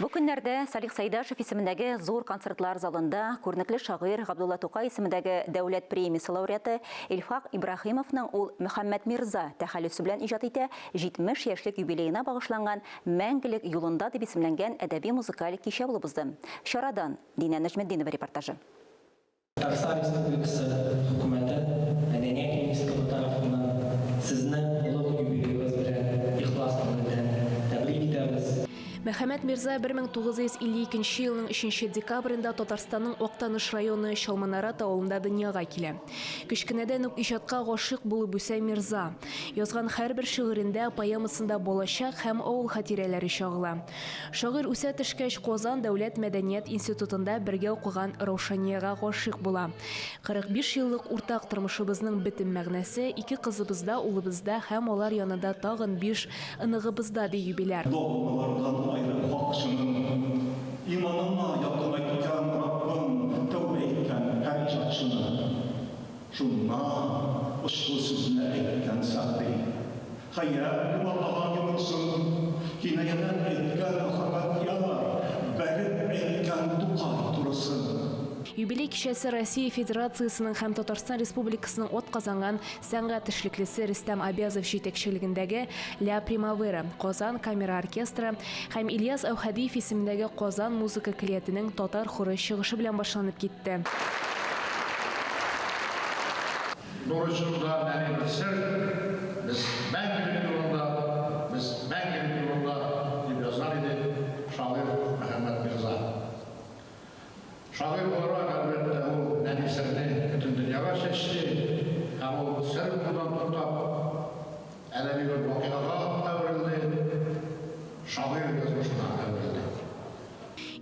Бу көннәрдә Салих Сәйдәшев исемендәге зур концертлар залында күренекле шагыйрь Габдулла Тукай исемендәге дәүләт премиясе лауреаты Илфак Ибраһимовның ул Мөхәммәт Мирза тәхәллүсе белән иҗат итә 70 яшьлек юбилеена багышланган Мәңгелек юлында дип исемләнгән әдәби-музыкаль кичә булып узды. Чарадан Динә Нәҗметдинова репортажы. Татарстан Республикасы Хөкүмәте, Мәдәният министрлыгы тарафыннан Сезне олуг юбилеегыз белән ихлас күңелдән тәбрик итәбез. Мөхәммәт Мирза 1952 елның өченче декабрендә Татарстанның Актаныш районы Чалманарат авылында дөньяга килә. Кечкенәдән үк иҗатка гашыйк булып үсә Мирза. Язган һәрбер шигырендә, поэмасында балачак һәм авыл хатирәләре чагыла. Шагыйрь үсә төшкәч, Казан дәүләт мәдәният институтында бергә укыган Раушанияга гашыйк була. 45 еллык уртак тормышыбызның бөтен мәгънәсе, ике кызыбызда, улыбызда һәм алар янында тагын биш оныгыбызда, ди юбиляр. Догмалардан аерып хак чынын, Иманыңа якынайткан, Раббым, Тәүбә иткән һәр иҗатчыны. Шуннан ошбу сүзне әйткән Сәгъди. Хәят йомарлаган йомырсын, Кинаядән әйткән Мөхәммәт Яр, Бәреп әйткән Тукай турысын. Юбилей кичәсе Россия Федерациясенең һәм Татарстан Республикасының атказанган сәнгать эшлеклесе Рөстәм Абязов җитәкчелегендәге Ля Примавера Казан камера оркестры һәм Ильяс Әүхәдиев исемендәге Казан музыка көллиятенең татар хоры чыгышы белән башланып китте. Бурычында нәни бер сер, Без мәңгелек юлында, без мәңгелек юлында, дип язган иде шагыйрь Мөхәммәт Мирза. Шагыйрь буларак, әлбәттә, ул нәни серне бөтен дөньяга чәчте һәм ул сер булудан туктап, әдәби бер вакыйгага әверелде, шагыйрь язмышына әверелде.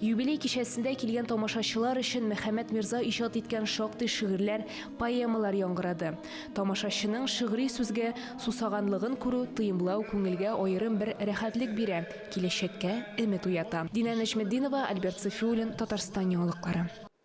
Юбилей кичәсендә килгән тамашачылар өчен Мөхәммәт Мирза иҗат иткән шактый шигырьләр, поэмалар яңгырады. Тамашачының шигъри сүзгә сусаганлыгын күрү, тоемлау күңелгә аерым бер рәхәтлек бирә, киләчәккә өмет уята. Динә Нәҗметдинова, Альберт Сафиуллин, Татарстан яңалыклары.